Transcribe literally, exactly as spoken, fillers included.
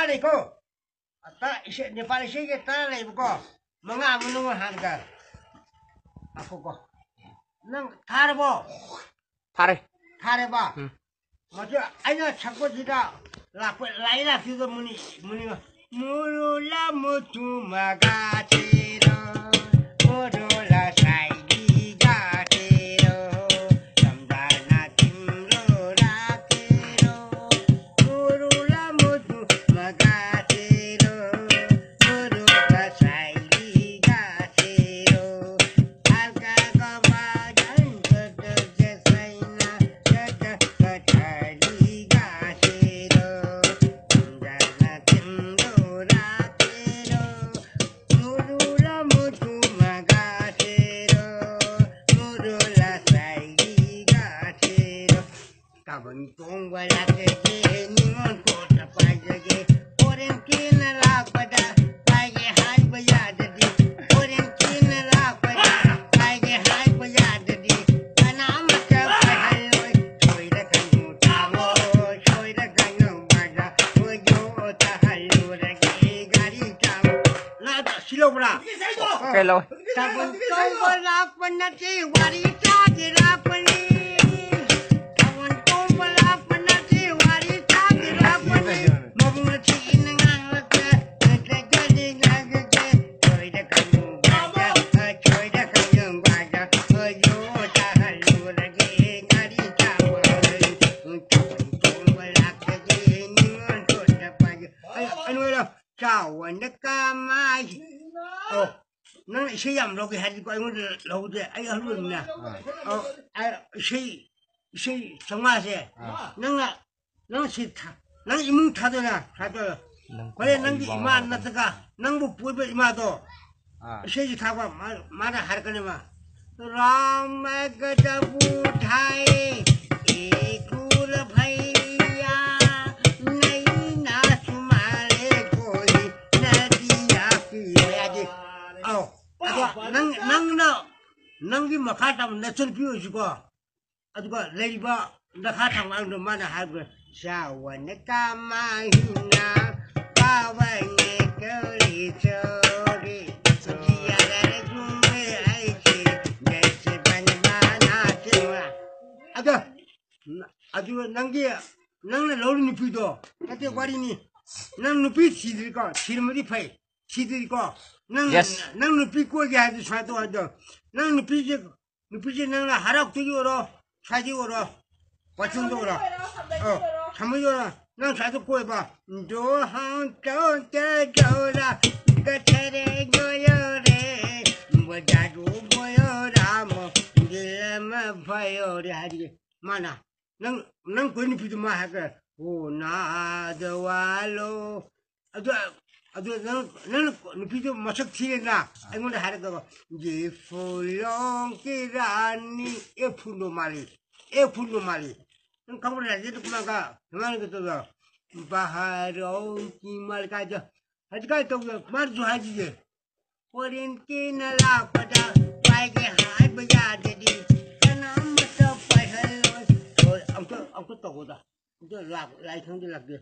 ꯂꯩꯀꯣ꯫ ꯑꯇꯥ ꯏꯁꯩ, ꯅꯦꯄꯥꯂꯤ ꯏꯁꯩꯒꯤ ꯇꯔꯥ ꯂꯩꯕꯀꯣ꯫ ꯃꯉꯥ ꯃꯅꯨꯡ ꯍꯥꯟꯒ ꯉꯥꯏꯈꯣꯀꯣ꯫ ꯅꯪ ꯊꯥꯔꯕꯣ? ꯐꯔꯦ꯫ ꯊꯥꯔꯦꯕ? ꯎꯝ꯫ ꯃꯗꯨ ꯑꯩꯅ ꯁꯛꯄꯁꯤꯗ ꯂꯥꯛꯄ, ꯂꯥꯏ ꯂꯥꯛꯈꯤꯕꯗꯣ ꯃꯨꯅꯤ, ꯃꯨꯅꯤ, ꯃꯨꯔꯨꯂ ꯃꯨꯇꯨ ꯃꯒꯥꯁꯤꯔꯣ, ꯃꯨꯔꯨꯂ ꯁꯥꯏꯗꯤꯒꯥꯁꯤꯔꯣ, ꯆꯝꯗꯥꯅ ꯇꯤꯝꯔꯣ ꯔꯥꯁꯤꯔꯣ, ꯃꯨꯔꯨꯂ ꯃꯨꯇꯨ ꯃꯒꯥꯁꯤꯔꯣ, ꯃꯨꯔꯨꯂ ꯁꯥꯏꯗꯤꯒꯥꯁꯤꯔꯣ, ꯊꯥꯕꯜ ꯆꯣꯡꯕ ꯂꯥꯛꯆꯒꯦ, ꯅꯤꯉꯣꯜ ꯀꯣꯠꯇ ꯄꯥꯏꯖꯒꯦ꯫ ꯍꯣꯔꯦꯟ ꯀꯦꯅ ꯂꯥꯛꯄꯗ ꯄꯥꯏꯒꯦ ꯍꯥꯏꯕ ꯌꯥꯗꯗꯤ, ꯍꯣꯔꯦꯟ ꯀꯦꯅ ꯂꯥꯛꯄꯗ ꯄꯥꯏꯒꯦ ꯍꯥꯏꯕ ꯌꯥꯗꯗꯤ, ꯀꯅꯥꯃꯠꯇ ꯄꯥꯏꯍꯜꯂꯣꯏ꯫ ꯁꯣꯏꯔꯒꯅꯨ ꯇꯥꯃꯣ, ꯁꯣꯏꯔꯒꯅꯨ ꯕꯖꯥ, ꯑꯣꯏꯌꯣ ꯇꯥꯍꯜꯂꯨꯔꯒꯦ ꯒꯥꯔꯤ ꯇꯥꯃꯣ꯫ ꯂꯥꯛꯑꯗ ꯁꯤ ꯂꯧꯕ꯭ꯔꯥ? ꯀꯩ ꯂꯧꯋꯦ? ꯊꯥꯕꯜ ꯆꯣꯡꯕ ꯂꯥꯛꯄ ꯅꯠꯇꯦ, ꯋꯥꯔꯤ ꯇꯥꯒꯦ ꯂꯥꯛꯄꯅꯤ꯫ ꯊꯥꯕꯜ ꯆꯣꯡꯕ ꯂꯥꯛꯄ ꯅꯠꯇꯦ, ꯋꯥꯔꯤ ꯇꯥꯒꯦ ꯂꯥꯛꯄꯅꯤ꯫ ꯃꯕꯨꯡ ꯑꯁꯤꯅ ꯉꯥꯡꯂꯛꯄ, ꯅꯠꯇ꯭ꯔꯒꯗꯤ ꯉꯥꯡꯖꯒꯦ꯫ ꯁꯣꯏꯔꯒꯅꯨ ꯕꯖꯥ, ꯁꯣꯏꯔꯒꯅꯨ ꯕꯖꯥ, ꯑꯣꯏꯌꯣ ꯇꯥꯍꯜꯂꯨꯔꯒꯦ ꯒꯥꯔꯤ ꯇꯥꯃꯣ꯫ ꯊꯥꯕꯜ ꯆꯣꯡꯕ ꯂꯥꯛꯆꯒꯦ, ꯅꯤꯉꯣꯜ ꯀꯣꯠꯇ ꯄꯥꯏꯒꯦ꯫ ꯑꯩ, ꯑꯩ ꯂꯣꯏꯔꯦ꯫ ꯆꯥꯎꯋꯅ ꯀꯃꯥꯏ꯫ ꯑꯣ, ꯅꯪ ꯏꯁꯩ ꯌꯥꯝ ꯂꯧꯒꯦ ꯍꯥꯏꯔꯗꯤꯀꯣ, ꯑꯩꯉꯣꯟꯗ ꯂꯧꯗꯦ꯫ ꯑꯩ ꯑꯍꯜ ꯑꯣꯏꯕꯅꯤꯅ꯫ ꯑꯣ, ꯑꯩ ꯏꯁꯩ, ꯏꯁꯩ ꯆꯥꯝꯃꯉꯥꯁꯦ꯫ ꯅꯪꯅ, ꯅꯪ ꯁꯤ ꯊꯥ-, ꯅꯪ ꯏꯃꯨꯡ ꯊꯥꯗꯣꯏꯔꯥ? ꯊꯥꯗꯣꯏꯔꯣ? ꯍꯣꯔꯦꯟ ꯅꯪꯒꯤ ꯏꯃꯥ ꯅꯠꯇ꯭ꯔꯒ ꯅꯪꯕꯨ ꯄꯣꯛꯏꯕ ꯏꯃꯥꯗꯣ ꯏꯁꯩꯁꯤ ꯊꯥꯕ ꯃꯥ-, ꯃꯥꯅ ꯍꯥꯏꯔꯛꯀꯅꯦꯕ꯫ ꯔꯥꯝ ꯑꯦꯛ ꯇꯕꯨ ꯊꯥꯏ, ꯑꯦ ꯀꯨꯔ ꯚꯩꯌꯥ, ꯅꯩꯅꯥ ꯁꯨꯃꯥꯔꯦ ꯀꯣꯏ ꯅꯗꯤꯌꯥ ꯄꯤꯌꯥ ꯖꯤ꯫ ꯑꯧ, ꯑꯗꯣ ꯅꯪ, ꯅꯪꯅ, ꯅꯪꯒꯤ ꯃꯈꯥ ꯇꯥꯕ ꯅꯆꯟꯅꯨꯄꯤ ꯑꯣꯏꯁꯤꯀꯣ꯫ ꯑꯗꯨꯒ ꯂꯩꯔꯤꯕ ꯅꯈꯥ ꯊꯪꯕ ꯑꯉꯥꯡꯗꯣ ꯃꯥꯅ ꯍꯥꯏꯕ, ꯆꯥꯎꯋꯅ ꯀꯃꯥꯏꯅ ꯑꯗꯣ ꯑꯗꯨ ꯅꯪꯒꯤ, ꯅꯪꯅ ꯂꯧꯔꯤ ꯅꯨꯄꯤꯗꯣ, ꯅꯠꯇꯦ, ꯋꯥꯔꯤꯅꯤ, ꯅꯪ ꯅꯨꯄꯤ ꯊꯤꯗ꯭ꯔꯤꯀꯣ? ꯊꯤꯔꯝꯃꯗꯤ ꯐꯩ, ꯊꯤꯗ꯭ꯔꯤꯀꯣ? ꯅꯪ, Yes. ꯅꯪ ꯅꯨꯄꯤ ꯀꯣꯏꯒꯦ ꯍꯥꯏꯔꯗꯤ ꯁꯨꯃꯥꯏꯅ ꯇꯧ ꯍꯥꯏꯗꯣ, ꯅꯪ ꯅꯨꯄꯤꯁꯦ, ꯅꯨꯄꯤꯁꯦ ꯅꯪꯅ ꯍꯔꯥꯎꯇꯒꯤ ꯑꯣꯏꯔꯣ, ꯁ꯭ꯋꯥꯏꯗꯒꯤ ꯑꯣꯏꯔꯣ, ꯋꯥꯆꯤꯡꯗ ꯑꯣꯏꯔꯣ, ꯑ, ꯁꯝꯃꯩꯗ ꯑꯣꯏꯔꯣ, ꯅꯪ ꯁ꯭ꯋꯥꯏꯗ ꯀꯣꯏꯕ, ꯗꯣ ꯍꯥꯎ ꯇꯧ ꯇꯧ ꯇꯧꯔ, ꯒꯊꯔꯦ ꯒꯣꯌꯣꯔꯦ, ꯕꯖꯥꯔꯨ ꯒꯣꯌꯣꯔꯥꯃꯣ, ꯗꯤꯜ ꯑꯃ ꯐꯌꯣꯔꯦ ꯍꯥꯏꯔꯤꯌꯦ ꯃꯥꯅ꯫ ꯅꯪ, ꯅꯪ ꯀꯣꯏ ꯅꯨꯄꯤꯗꯨ ꯃꯥ ꯍꯥꯏꯔꯒ, "ꯑꯣ ꯅꯥꯗ ꯋꯥꯂꯣ"꯫ ꯑꯗꯨ, ꯑꯗꯨ ꯅꯪ, ꯅꯪ ꯅꯨꯄꯤꯗꯨ ꯃꯁꯛ ꯊꯤꯔꯦꯅ ꯑꯩꯉꯣꯟꯗ ꯍꯥꯏꯔꯛꯀꯕ, "ꯒꯤꯐꯨꯂꯣꯡ ꯀꯤꯔꯥꯅꯤ ꯑꯦ ꯐꯨꯟꯗꯣ ꯃꯥꯂꯤ, ꯑꯦ ꯐꯨꯟꯗꯣ ꯃꯥꯂꯤ"꯫ ꯅꯪ ꯈꯪꯕ꯭ꯔꯥ? ꯔꯥꯖꯦꯟꯗ꯭ꯔ ꯀꯨꯃꯥꯔꯒ ꯁꯨꯃꯥꯏꯅ ꯇꯧꯗꯣ, "ꯕꯍꯥꯔꯣꯡ ꯀꯤ ꯃꯥꯂꯤ" ꯀꯥꯏꯗ, ꯍꯧꯖꯤꯛ ꯀꯥꯏ ꯇꯧꯗꯣ ꯃꯥꯅꯁꯨ ꯍꯥꯏꯗꯤꯌꯦ꯫ ꯀꯣꯔꯤꯟꯀꯤꯅ ꯂꯥꯛꯄꯗ ꯄꯥꯏꯒꯦ ꯍꯥꯏꯕ ꯌꯥꯗꯗꯤ ꯀꯅꯥꯃꯠꯇ ꯄꯥꯏꯍꯜꯂꯣꯏ꯫ ꯍꯣꯏ, ꯑꯝꯇ, ꯑꯝꯇ ꯇꯧꯑꯣꯗ꯫ ꯑꯝꯇ ꯂꯥꯛ-, ꯂꯥꯏ ꯈꯪꯗꯦ ꯂꯥꯛꯇꯦ꯫